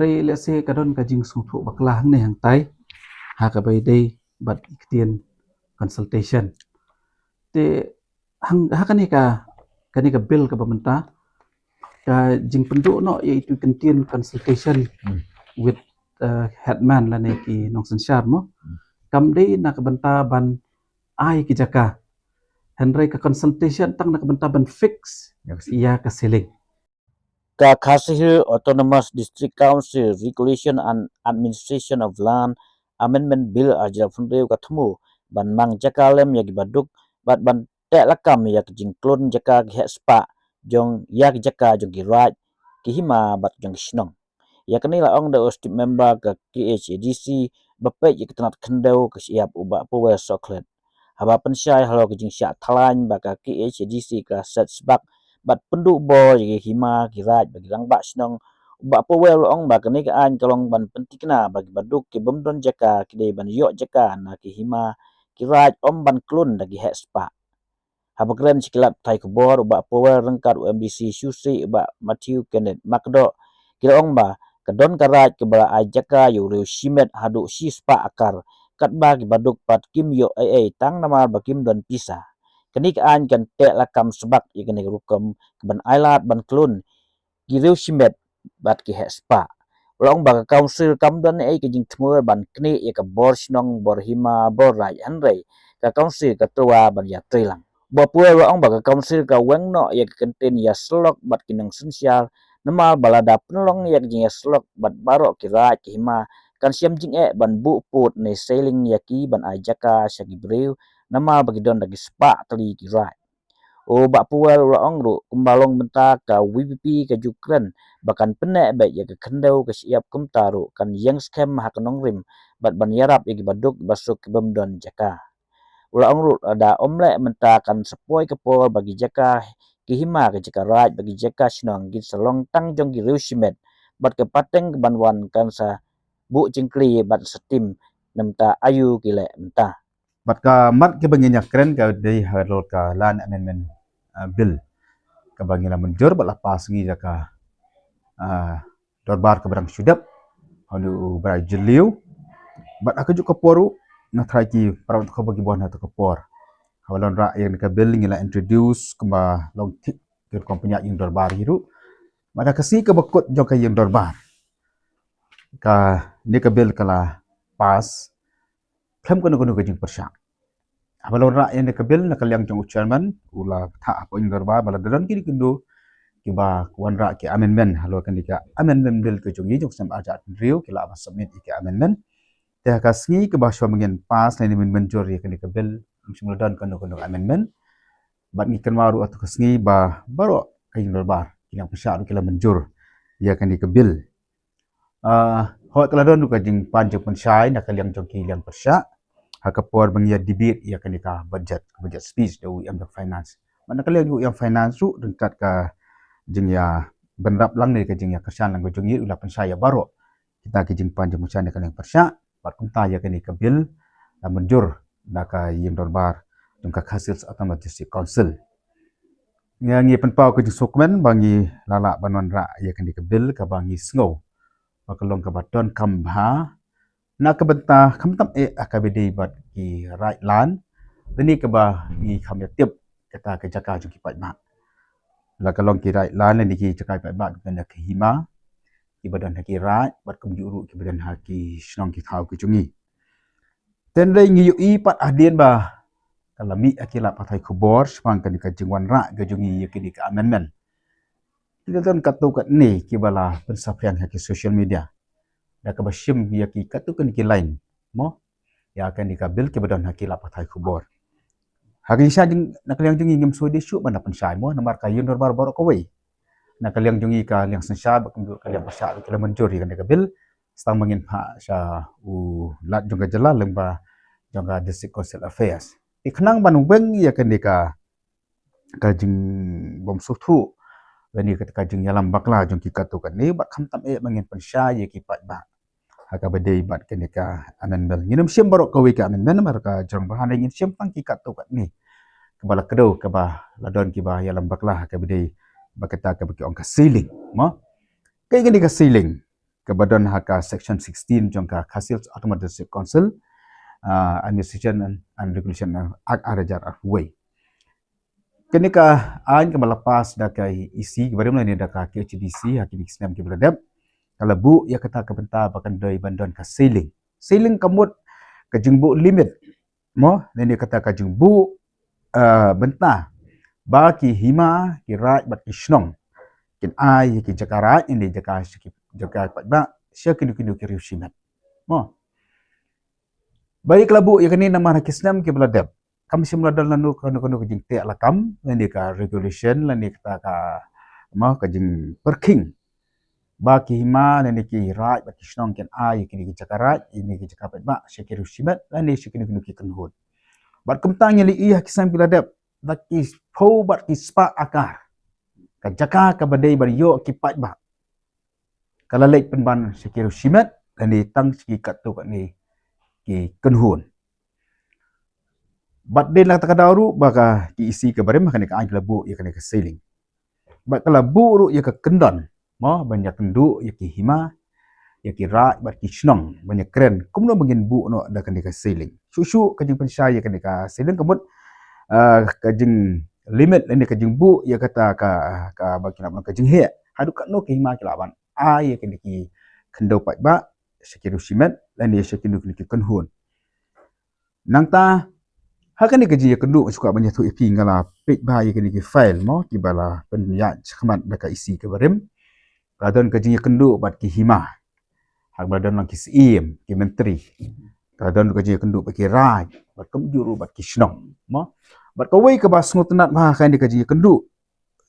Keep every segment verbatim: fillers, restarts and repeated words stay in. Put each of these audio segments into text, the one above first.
Hynrei lehse ka don ka jingsngewthuh bakla hangne hangtai ha kaba ïadei bad i ktien consultation. Te hang ha kane ka, kane ka bill kaba mynta, ka jingpynduh noh ïa itu i ktien consultation with headman lane ki nongsynshar mo, kam dei na ka bynta ban ai ki jaka, hynrei ka consultation tang na ka bynta ban fix ïa ka ceiling. Ka Khasi Hills Autonomous District Council Regulation and Administration of Land Amendment Bill ar hajar hynriew ka thmu ban mang jaka lem ïa ki baduk bad ban teh lakam ïa ka jingklun jaka ki heh spah jong ïa ki jaka jong ki raid, ki hima bad jong ki shnong. Ïa kane la ong da u State Member ka K H A D C ba peit ïa ka tnat khyndew ka shyiap u Bah Powell Sohkhlet. Haba pynshai halor ka jingshah thaw laiñ ba ka K H A D C ka set spah bad pynduh bor ïa ki hima, ki raid bad ki rangbah shnong, u Bah Powell u ong ba kane ka aiñ ka long ban pyntikna ba ki baduk ki bym don jaka ki dei ban ïoh jaka na ki hima, ki raid ym ban klun da ki heh spah. Haba kren sha ki lad pathai khubor u Bah Powell ryngkat u M D C Shusi u Bah Matthew Kenneth Makdoh ki la ong ba ka don ka raid kaba la ai jaka ïa u riew shimet haduh shi spah akar katba ki baduk pat kim ïoh ei ei tang namar ba kim don pisa. Kane ka aiñ kan teh lakam spah ïa kane ka rukom kaban ai lad ban klun ki riew shimet bad ki heh spah. U la ong ba ka council kam don ei ka jingthmu ban knieh ïa ka bor shnong, bor hima, bor raid, hynrei ka council ka tyrwa ban ïatrei lang. Bah Powell u la ong ba ka council ka weng noh ïa ka kyntien ïasyllok bad ki nongsynshar namar ba lada pynlong ïa ka jingïasyllok bad baroh ki raid ki hima kan shem jingeh ban buh pud ne ceiling ïa ki ban ai jaka sha ki briew namar ba ki don da ki spah tylli ki raid. U Bah Powell u la ong ruh kumba long mynta ka V P P ka ju kren ba kan pynneh beit ïa ka khyndew ka shyiap, kumta ruh kan ïeng skhem ha ka nongrim bad ban ïarap ïa ki baduk basuk ki bym don jaka. U la ong ruh lada ym leh mynta kan sa poi ka por ba ki jaka ki hima, ki jaka raid bad ki jaka shnong kin sa long tang jong ki riew shimet bad ka pateng kaban wan kan sa buh jingkylli bad sa tim na mynta aïu ki leh mynta. Bad ka mat kaba ngin ïa kren ka dei halor ka Land Amendment, ah, Bill kaba ngi la mynjur bad la pass ngi da ka, ah, dorbar kaba dang shu dep ha une u bnai Jylliew. Bad ha kajuh ka por ruh nga tharai ki para khubor ki bun ha kato ka por. Haba la wanrah ïa kane ka bill ngi la introduce kumba long thik ki rukom pynïaid ïing dorbar hi ruh. Bad ha ka sngi kaba kut jong ka ïing dorbar, kane ka bill ka la pass khlem kano kano ka jingpyrshah. Haba la wanrah ïa kane ka bill na ka liang jong u chairman u la thah hapoh ïing dorbar ba lada don kino kino kiba wanrah ki amendment halor kane ka amendment bill ka jong ngi jong u snem ar hajar hynriew ki lah ban submit ïa ki amendment. Te ha ka sngi kaba shuwa ba ngin pass lane mynjur ïa kane ka bill, ym shym la don kano kano ka amendment. Bad ngi kynmaw ruh ha kato ka sngi ba baroh ka ïing dorbar ki nongpynshah ruh ki la mynjur ïa kane ka bill. Ah, hooid ka la don ruh ka jingpan jingpynshai na ka liang jong ki liang pyrshah ha ka por ba ngi ïa debate ïa kane ka budget, ka budget speech da u E M jong finance. Bad na ka liang jong u E M finance ruh ryngkat ka jingïabynrap lang ne ka jingïakyrshan lang ka jong ngi ruh la pynshai ïa baroh kita ki jingpan jingpynshai na ka liang pyrshah. Bad kumta ïa kane ka bill la mynjur da ka ïing dorbar jong ka Khasi Hills Autonomous District Council. Ngi, ngi pynpaw ka jingsngewkmen ba ngi la lah ban wanrah ïa kane ka bill kaba ngi sngew ba ka long kaba donkam bha na ka bynta khamtam eh ha kaba ïadei bad ki raid land, lane kaba ngi kham ïa tip kata ka jaka jong ki paidbah. La ka long ki raid land lane ki jaka paidbah kiba don ha ki hima, kiba don ha ki raid bad kumjuh ruh kiba don ha ki shnong ki thaw ki jong ngi. Te hynrei ngi ïohi pat hadien ba ka la mih ha ki lad pathai khubor shaphang kane ka jingwanrah ka jong ngi ïa kine ki amendment, ki la don katto katne kiba la pynsaphriang ha ki social media da kaba shim ïa ki katto katne ki line mo ïa kane ka bill kiba don ha ki lad pathai khubor. Ha ka jingshisha jong, na ka liang jong ngi ngim sngewdei shuh ban da pynshai mo namar ka ïing dorbar baroh kawei, na ka liang jong ngi ka liang synshar bad kumjuh ka liang pyrshah ki la mynjur ïa kane ka bill. Sa tang ba ngin phah sha u Lat jong ka jylla lyngba jong ka District Council Affairs. Te khnang ban weng ïa kane ka, ka jingbymsngewthuh lane ka, ka jingïalam bakla jong ki katto katne bad khamtam eh ba ngin pynshai ïa ki paidbah ha kaba ïadei bad kane ka amendment. Ngin ym shim baroh kawei ka amendment namar ka jrong bha, hynrei ngin shim tang ki katto katne kaba la kdew, kaba la don kiba ïalam bakla ha kaba dei ba kata kaba ki ong ka ceiling, mo. Kaei kane ka ceiling? Kaba don ha ka section sixteen jong ka Khasi Hills Autonomous District Council, ah, Administration and, and Regulation Act ar hajar arphew wei. Kane ka aiñ kaba la pass da ka E C kaba rim lane da ka K H A D C ha kine ki snem kiba la dep, ka la buh ïa kata ka bynta ba kan dei ban don ka ceiling. Ceiling ka mut ka jingbuh limit, mo, lane kata ka jingbuh, eh, bynta ba ki hima, ki raid bad ki shnong kin ai ïa ki jaka raid, ine jaka, jaka paidbah sha kino kino ki riew shimet, mo. Ba ïa ka la buh ïa kane namar ha ki snem kiba la dep kam shym la don lano kano kano ka jingteh lakam lane ka regulation lane kata ka, mo, ka jingpyrkhing ba ki hima lane ki raid bad ki shnong kin ai ïa kine ki jaka raid, ine ki jaka paidbah sha ki riew shimet lane sha kino kino ki kynhun. Bad kumta ngi la ïohi ha ki snem kiba la dep, da ki phew bad ki spah akar ka jaka kaba dei ban ïoh ki paidbah ka la leit pynban sha ki riew shimet lane tang sha ki katto katne ki kynhun. Bad dei na kata ka daw ruh ba ka E C kaba rim ha kane ka aiñ ka la buh ïa kane ka ceiling. Bad ka la buh ruh ïa ka kyndon, mo, ban ïakynduh ïa ki hima, ïa ki raid bad ki shnong ban ïakren kumno ba ngin buh noh da kane ka ceiling. Shuh shuh ka jingpynshai ïa kane ka ceiling ka mut, ah, ka jinglimit lane ka jingbuh ïa kata ka, kaba ki lah ban ong ka jingheh haduh katno ki hima ki lah ban ai ïa kine ki khyndew paidbah sha ki riew shimet lane sha kino kino ki kynhun. Nangta ha kane ka jingïakynduh, shuwa ban ïathuh ïa phi, nga la peit bha ïa kine ki file, mo, kiba la pynïaid shakhmat da ka E C kaba rim. Ka don ka jingïakynduh bad ki hima, ha kaba la don lang ki syiem, ki myntri. Ka don ka jingïakynduh bad ki raid, bad kumjuh ruh bad ki shnong, mo. Bad kawei kaba sngewtynnat bha ha kane ka jingïakynduh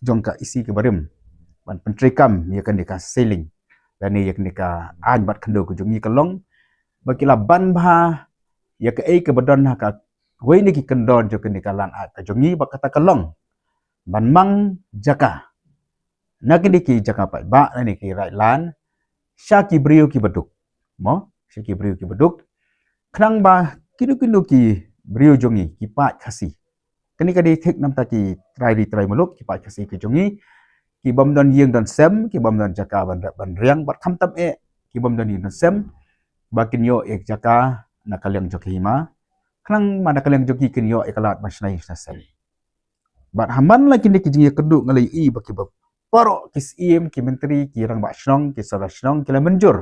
jong ka E C kaba rim ban pyntreikam ïa kane ka ceiling lane ïa kane ka aiñ bat khyndew ka jong ngi ka long ba ki la ban bha ïa kaei kaba don ha kawei na ki kyndon jong kane ka land act ka jong ngi, ba kata ka long ban mang jaka na kine ki jaka paidbah lane ki raid land sha ki briew kiba duk, mo, sha ki briew kiba duk, khnang ba kino kino ki briew jong ngi ki paid Khasi. Kane ka dei thik namar ki trai ri trai muluk, ki paid Khasi ki jong ngi, ki bym don ïing don sem, ki bym don jaka ban, ban riang, bad khamtam eh ki bym don ïing don sem, ba kin ïoh ïa ka jaka na ka liang jong ki hima, khnang ba na ka liang jong ki kin ïoh ïa ka lad ban shna ïing shna sem. Bad ha man la kine ki jingïakynduh nga la ïohi ba kiba baroh ki syiem, ki myntri, ki rangbah shnong, ki sordar shnong ki la mynjur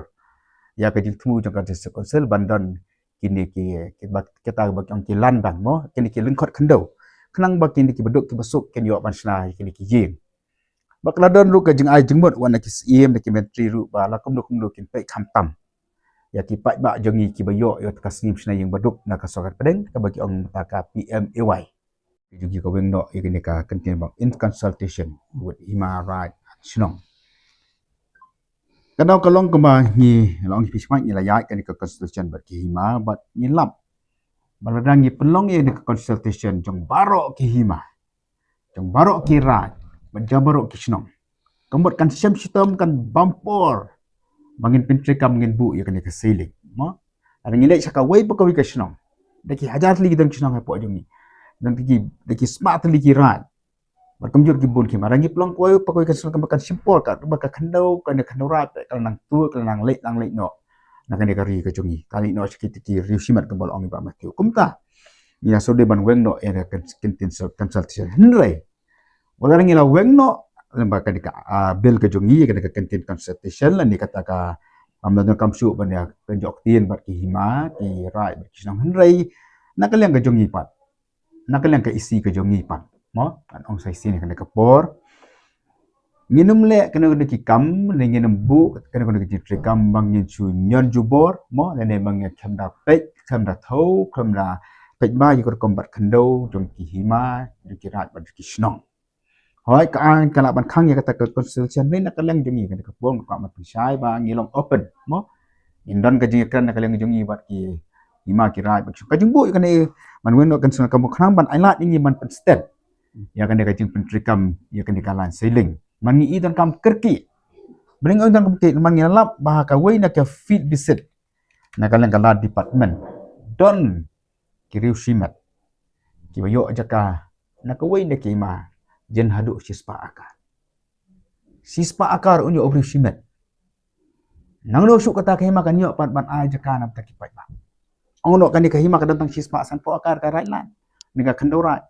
ïa ka jingthmu jong ka District Council ban don kine ki, ki ba, kita ba ki ong ki land bank, mo, kine ki lyngkhot khyndew, khnang ba kine kiba duk kiba suk kin ïoh ban shna ïa kine ki ïing. Bad ka la don ruh ka jingai jingmut wat na ki syiem, na ki myntri ruh, ba la kumno kumno kin peit khamtam ïa ki paidbah jong ngi kiba ïoh ïa ka scheme shna ïing ba duk na ka sorkar pdeng, kaba ki ong mynta ka P M A Y. Ki ju ki ka weng noh ïa kane ka kyntien ba in consultation with Hima Raid Shnong. Ka daw ka long kumba ngi la ong, phi sngewthuh, ngi la ïaid kane ka consultation bad ki hima, bad ngi lap ba lada ngi pynlong ïa kane ka consultation jong baroh ki hima, jong baroh ki raid, bad jong baroh ki shnong, ka mut kan shem shitom, kan bam por ba ngin pyntreikam, ngin buh ïa kane ka ceiling, mo. Lada ngi leit sha kawei pa kawei ka shnong, da ki hajar tylli ki don ki shnong hapoh jong ngi, da ki, da ki spah tylli ki raid, bad kumjuh ki bun ki hima, lada ngi pynlong kawei pa kawei ka shnong, ka mut kan shim por, ka, ka khyndew, ka khyndew raid ka la nang tur, ka la nang leit, nang leit noh na kane ka ri ka jong ngi, ka leit noh sha ki, ki riew shimet kumba la ong i Bah Matthew. Kumta ngi la shu dei ban weng noh ïa ka kyntien consultation. Hynrei wat la ngi la weng noh lem bad kane ka, ah, bill ka jong ngi, kane ka kyntien consultation, lane kata ka, am, la donkam shuh ban ïa pynjot ktien bad ki hima, ki raid bad ki shnong, hynrei na ka liang ka jong ngi pat, na ka liang ka E C ka jong ngi pat, mo, ngan ong sa shisien ïa kane ka por, ngin ym leh kano kano ki kam, ne ngin ym buh kano kano ki jingtrei kam ba ngin shu ñion jubor, mo, lane ba ngin khlem da peit, khlem da thew, khlem da peit bha ïa ka rukom bat khyndew jong ki hima, jong ki raid bad jong ki shnong. Hooid, ka aiñ ka lah ban khang ïa kata ka consultation, ne na ka liang jong ngi, kane ka por nga kwah ban pynshai ba ngi long open, mo. Ngin don ka jingïakren na ka liang jong ngi bad ki hima, ki raid bad ki shnong. Ka jingbuh ïa kane, ban weng noh ka consultation ka mut khnang ban ai lad ïa ngi ban pynstet ïa kane ka jingpyntreikam ïa kane ka land ceiling. Man ngi i donkam kyrkieh, ba ngi i donkam kyrkieh, man ngi lap ba ha kawei na ka field visit na ka liang ka land department, don ki riew shimet kiba ïoh jaka Na kawei na ki hima, jan haduh shispah akar. Shispah akar un ïoh u briew shimet. Nangno shuh kata ka hima kan ïoh pat ban ai jaka na bynta ki paidbah? Ong noh kane ka hima ka don tang shispah sanphew akar ka Raid Land, ne ka khyndew Raid.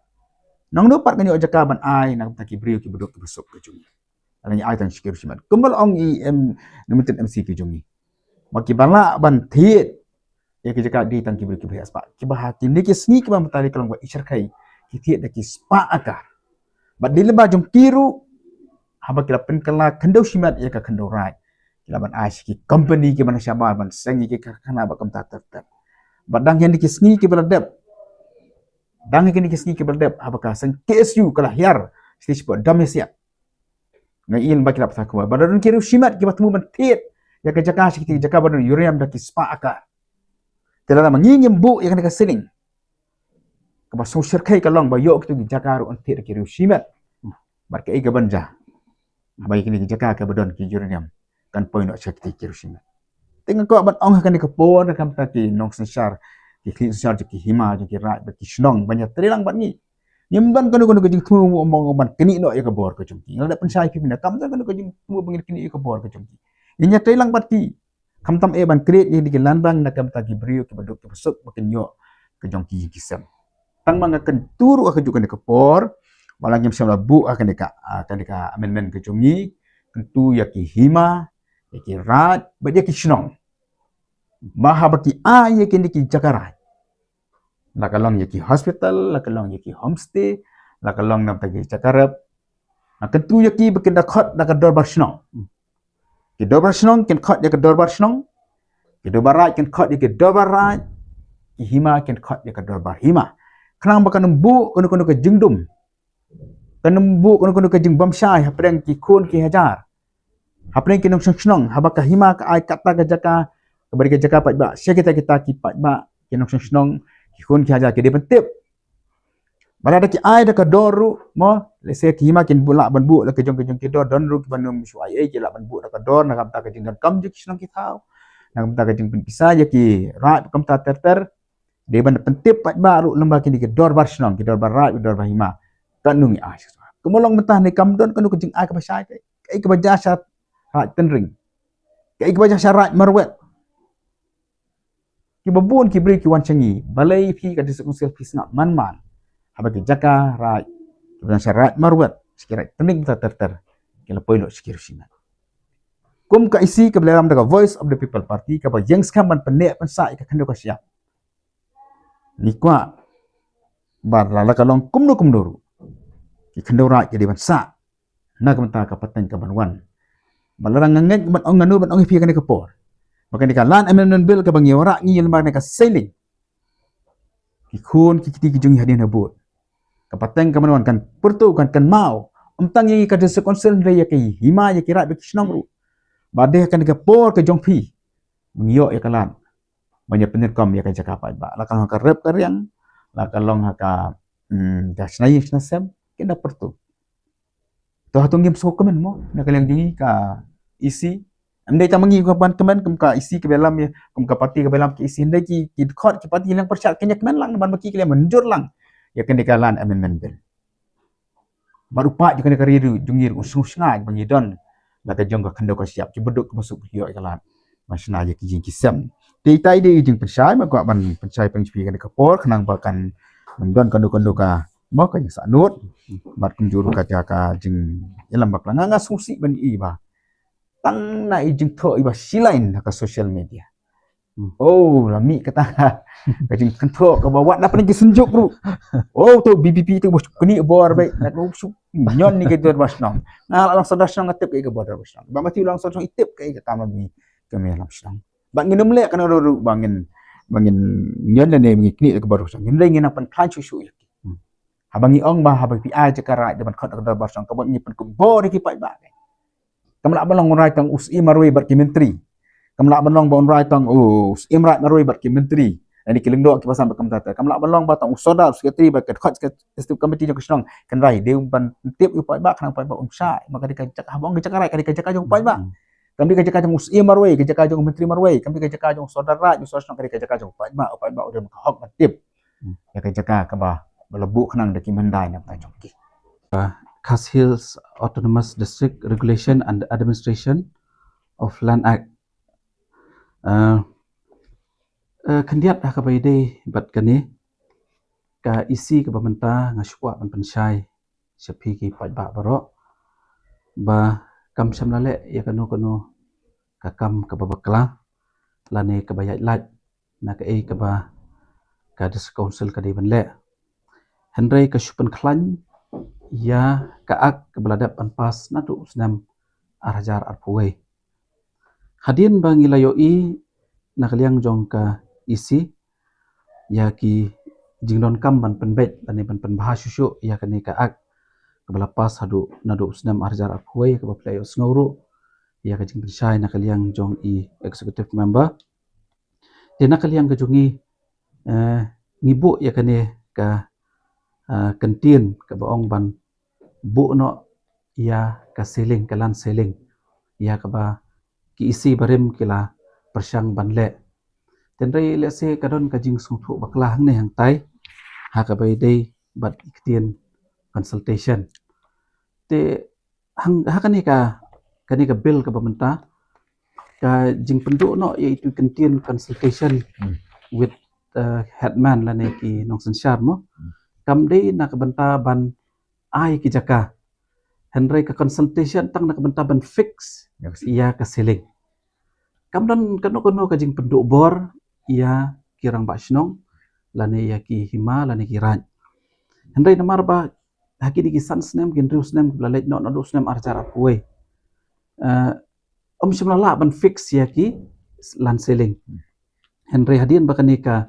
Nangno pat kan ïoh jaka ban ai na bynta ki briew kiba duk kiba suk ka jong ngi? Lada ngi ai tang sha ki riewshimet, kumba la ong i em, na mynta em si ki jong ngi, ma kiba lah ban thied ïa ki jaka dei tang ki briew kiba heh spah, kiba ha kine ki sngi kiba mynta ki long ba i shyrkhei ki thied da ki spah akar. Bad dei lyngba jong ki ruh, haba ki la pynkylla khyndew shimet ïa ka khyndew Raid, ki lah ban ai sha ki company kiba na shabar ban seng ïa ki karkhana bad kumta ter ter. Bad dang ïa kine ki sngi kiba la dep, dang ïa kine ki sngi kiba la dep, haba ka seng K S U ka la hiar sha ki spah dam ïa siat, nga i lyngba ki la pynthikna kumba ba don ki riewshimet kiba thmu ban thied ïa ka jaka sha kiti ki jaka ba don uranium da ki spah akar. Te lada ma ngi ngim buh ïa kane ka ceiling, kaba sngewshyrkhei ka long ba ïoh kito ki jaka ruh yn thied da ki riewshimet. Bad kaei kaban jia haba ïa kine ki jaka kaba don ki uranium kan poi noh sha kiti ki riewshimet? Te nga kwah ban ong ha kane ka por na ka bynta ki nongsynshar, ki khlieh synshar jong ki hima jong ki raid bad ki shnong ban ïatreilang bad ngi. Ngim don kano kano ka jingthmu ban knieh noh ïa ka bor ka jong ki. Nga la dep pynshai phi mynne, kam don kano ka jingthmu ban knieh ïa ka bor ka jong ki. Ngin ïatreilang bad ki. Khamtam eh ban create ïa kine ki land bank na ka bynta ki briew kiba duk kiba suk ba kin ïoh ka jong ki ïing ki sem. Tang ma nga kyntu ruh ha kajuh kane ka por, ba la ngim shym la buh ha kane ka, ah, kane ka amendment ka jong ngi, kyntu ïa ki hima, ïa ki raid bad ïa ki shnong, ba haba ki ai ïa kine ki jaka raid, la ka long ïa ki hospital, la ka long ïa ki homestay, la ka long na bynta ki jaka rep, nga kyntu ïa ki ba kin da khot da ka dorbar shnong. Ki dorbar shnong kin khot ïa ka dorbar shnong, ki dorbar raid kin khot ïa ka dorbar raid, ki hima kin khot ïa ka dorbar hima. Khnang ba kan ym buh kano kano ka jingdum, kan ym buh kano kano ka jingbymshai hapdeng ki khun ki hajar, hapdeng ki nongshong shnong. Haba ka hima ka ai kata ka jaka, kaba dei ka jaka paidbah sha kita kita ki paidbah, ki nongshong shnong, ki khun ki hajar ki dei ban tip. Ba lada ki ai da ka dor ruh mo, lehse ki hima kin buh, lah ban buh la ka jong ka jong ki dor, don ruh kiba nym shu ai ei, ki lah ban buh da ka dor na ka bynta ka jingdonkam jong ki shnong ki thaw, na ka bynta ka jingpynpisa ïa ki raid kumta ter ter. Dei ban pyntip paidbah ruh lyngba kine ki dorbar shnong, ki dorbar raid, ki dorbar hima, katno ngi ai. Kumba long mynta ne kam don kano ka jingai kaba shai, kaei kaba jia sha Raid Tynring, kaei kaba jia sha Raid Marwet. Kiba bun ki briew ki wan sha ngi, balei phi ka District Council phi sngap man man haba ki jaka raid kiba don sha Raid Marwet, sha ki Raid Tynring kumta ter ter, ki la poi noh sha ki riewshimet? Kum ka E C kaba ïalam da ka Voice of the People Party, kaba ïeng skhem ban pynneh pynsah ïa ka khyndew ka shyiap, ngi kwah ba lada ka long kumno kumno ruh, ki khyndew raid ki dei ban sah na ka bynta ka pateng kaban wan. Ba lada nga ngeit ban ong, nga nud ban ong ïa phi ha kane ka por, ba kane ka Land Amendment Bill kaba ngi wanrah, ngi lyngba kane ka ceiling, ki khun ki kti ki jong ngi hadien habud, ka pateng kaban wan kan pyrto, kan, kan kynmaw, ym tang ïa ka District Council hynrei ïa ki hima, ïa ki raid bad ki shnong ruh. Ba dei ha kane ka por ka jong phi, ba ngi ïoh ïa ka lad ban ïa pynïaid kum ïa ka jaka paidbah, la ka long ha ka rep ka riang, la ka long ha ka, hmm, ka shna ïing shna sem, ki da pyrto. To hato ngim sngewkmen mo na ka liang jong ngi ka E C? Ym dei tang ma ngi ka ban kmen kum ka E C kaba ïalam ïa, kum ka party kaba ïalam ka E C, hynrei ki, ki dkhot ki party liang pyrshah kin ïa kmen lang, ban ba ki, ki la mynjur lang ïa kane ka Land Amendment Bill. Bad u paid jong kane ka ri ruh, jong ngi ruh un sngewsynei ba ngi don la ka jong ka khyndew ka shyiap, kiba duk kiba suk ki ïoh ïa ka lad ban shna ïa ki ïing ki sem. Te ita i dei i jingpynshai, ma kwah ban pynshai pynshai kane ka por khnang ba kan ym don kano kano ka, mo, ka jingsahnud bad kumjuh ruh ka jaka jingïalam bakla. Nga, nga sngewsih ban i ba tang na i jingthoh iba shilaiñ ha ka social media. Hmm. Oh, la mih kata ka jingkynthoh kaba wat na pdeng ki synjuk ruh. Oh, to B P P to ba shu knieh bor beit, na ka shu ñion ïa ka dorbar shnong. Nga la long sordar shnong nga tip kaei ka bor dorbar shnong. Ba Matthew long sordar shnong i tip kaei ka kam ba ngi, ka mih lam shnong. Ba ngin ym leh kano ruh ba ngin, ba ngin ñion lane ba ngin knieh ïa ka bor dorbar shnong. Ngin leh, ngin nang pynkhlaiñ shuh shuh ïa ki. Hmm. Haba ngi ong ba haba phi ai jaka raid da ban khot da ka dorbar shnong, kaba ngi pynkupbor ïa ki paidbah. Kam lah ban long un rai tang u Syiem marwei bad ki myntri. Kam lah ban long ba un rai tang u Syiem raid marwei bad ki myntri, lane ki lyngdoh kiba san bad kumta ter. Kam lah ban long ba tang u sordar, u secretary bad ka dkhot executive committee jong ka shnong kin rai. Dei ban tip ïa u paidbah khnang paidbah un shai. Ma ka dei ka jaka, haba ong ka jaka raid, ka dei ka jaka jong u paidbah. Hmm. Kam dei ka jaka jong u Syiem marwei, ka jaka jong u myntri marwei, kam dei ka jaka jong u sordar raid, u sordar shnong, ka dei ka jaka jong u paidbah, u paidbah u don ka hok ban tip. Hmm. Ïa ka jaka kaba ba la buh khnang da ki myndai na bynta jong ki. Khasi Hills Autonomous District Regulation and Administration of Land Act. Uh, uh, khyndiat ha kaba ïadei bad kane ka E C kaba mynta nga shu kwah ban pynshai sha phi ki paidbah baroh ba kam shym la leh ïa kano kano ka kam kaba bakla lane kaba ïaid lait na kaei kaba ka District Council ka dei ban leh. Hynrei ka shu pynkhlaiñ ïa ka Act kaba la dep ban pass naduh u snem ar hajar arphew wei. Hadien ba ngi la ïohi na ka liang jong ka E C ïa ki jingdonkam ban pynbeit lane ban pynbha shuh shuh ïa kane ka Act kaba la pass haduh naduh u snem ar hajar arphew wei, kaba phi la ïohsngew ruh ïa ka jingpynshai na ka liang jong i Executive Member. Te na ka liang ka jong ngi, eh, ngi buh ïa kane ka, eh, kyntien kaba ong ban buh noh ïa ka ceiling, ka land ceiling, ïa kaba ki E C barim ki la pyrshang ban leh. Hynrei lehse ka don ka jingsngewthuh bakla hangne hangtai ha kaba ïadei bad i ktien consultation. Te hang, ha kane ka, kane ka bill kaba mynta, ka jingpynduh noh ïa itu i kyntien consultation, hmm, with, uh, headman lane ki nongsynshar mo, hmm, kam dei na ka bynta ban ai ki jaka. Hynrei ka consultation tang na ka bynta ban fix, yes, ïa ka ceiling. Kam don kano kano ka jingpynduh bor ïa ki rangbah shnong lane ïa ki hima lane ki raid. Hynrei namar ba ha kine ki san snem, ki hynriew snem kiba la leit noh naduh u snem ar hajar arphew wei, eh, ym shym la lah ban fix ïa ki land ceiling. Hynrei hadien ba kane ka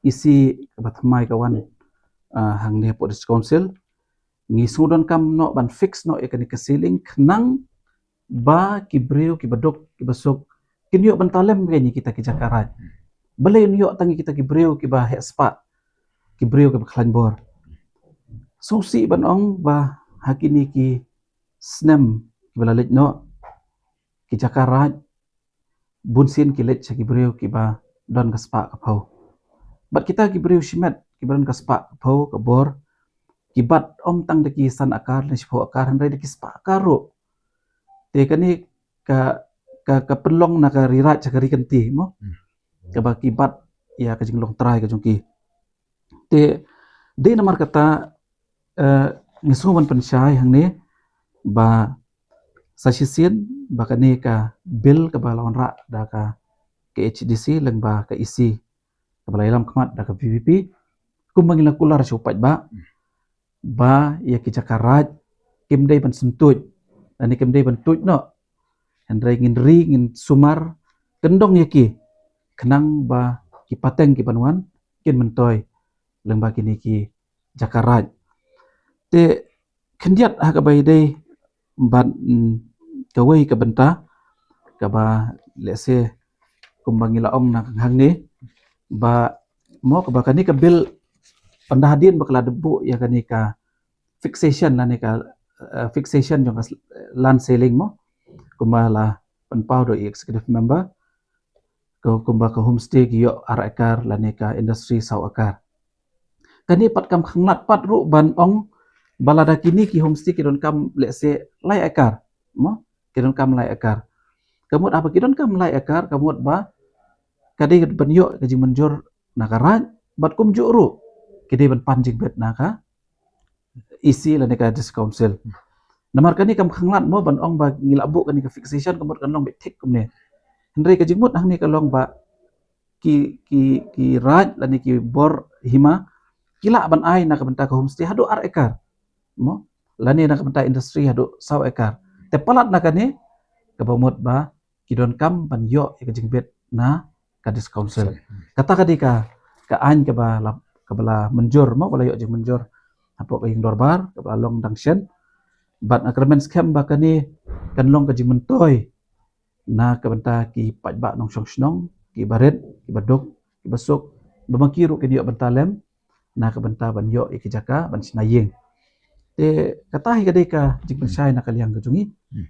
E C kaba thymmai ka wan, eh, hangne hapoh District Council, ngi sngewdonkam noh ban fix noh ïa kane ka ceiling khnang ba ki briew kiba duk kiba suk kin ïoh bynta lem kein ïa kita ki jaka raid. Balei ïoh tang ïa kita ki briew kiba heh spah, ki briew kiba khlaiñ bor. Sngewsih ban ong ba ha kine ki snem kiba la leit noh, ki jaka raid bunsien ki leit sha ki briew kiba don ka spah ka phew. Bad kita ki briew shimet kiba don ka spah ka phew ka bor, ki bat ym tang da ki san akar ne shiphew akar, hynrei da ki spah akar ruh. Te kane ka, ka, ka pynlong na ka ri raid sha ka ri kynti mo. Hmm. Kaba ki bat ïa ka jinglong trai ka jong ki. Te dei namar kata, eh, ngi sngew ban pynshai hangne ba sa shisien ba kane ka bill kaba la wanrah da ka K H A D C lyngba ka E C kaba la ïalam khmat da ka V P P, kumba ngi la kular sha u paidbah ba ïa ki jaka raid kim dei ban syntuid lane kim dei ban tuid noh. Hynrei ngin ri, ngin sumar kyndong ïa ki khnang ba ki pateng kiban wan kin myntoi lyngba kine ki jaka raid. Te khyndiat ha kaba ïadei bad, mm, kawei ka bynta kaba lehse kumba ngi la ong na ka hangne ba mo kaba kane ka bill, pynda hadien ba ka la dep buh ïa kane ka fixation lane ka, eh, fixation jong ka s-, land ceiling mo, kumba la pynpaw da i executive member, ka, kumba ka homestay ki ïoh ar ekar lane ka industry saw ekar. Kane pat kam khanglad pat ruh ban ong ba lada kine ki homestay ki donkam lehse lai ekar mo, ki donkam lai ekar. Ka mut haba ki donkam lai ekar, ka mut ba ka dei ban ïoh ka jingmynjur na ka raid bad kumjuh ruh ki dei ban pan jingbit na ka E C lane ka District Council. Namar kane kam khanglad mo ban ong ba ngi la buh kane ka fixation, ka mut kan long beit thik kumne. Hynrei ka jingmut hangne ka long ba ki, ki, ki raid lane ki bor hima ki lah ban ai na ka bynta ka homestay haduh ar ekar mo, lane na ka bynta industry haduh saw ekar. Te palat na kane kaba mut ba ki donkam ban ïoh ïa ka jingbit na ka District Council. Kata ka dei ka, ka aiñ kaba la, kaba la mynjur mo, ba la ïoh jingmynjur hapoh ka ïing dorbar kaba la long dang shen. Bad nga kyrmen skhem ba kane kan long ka jingmyntoi na ka bynta ki paidbah nongshong shnong, kiba rit, kiba duk, kiba suk, ba ma ki ruh kin ïoh bynta lem na ka bynta ban ïoh ïa ki jaka ban shna ïing. Te kata hi ka dei ka jingpynshai na ka liang ka jong ngi. Hmm.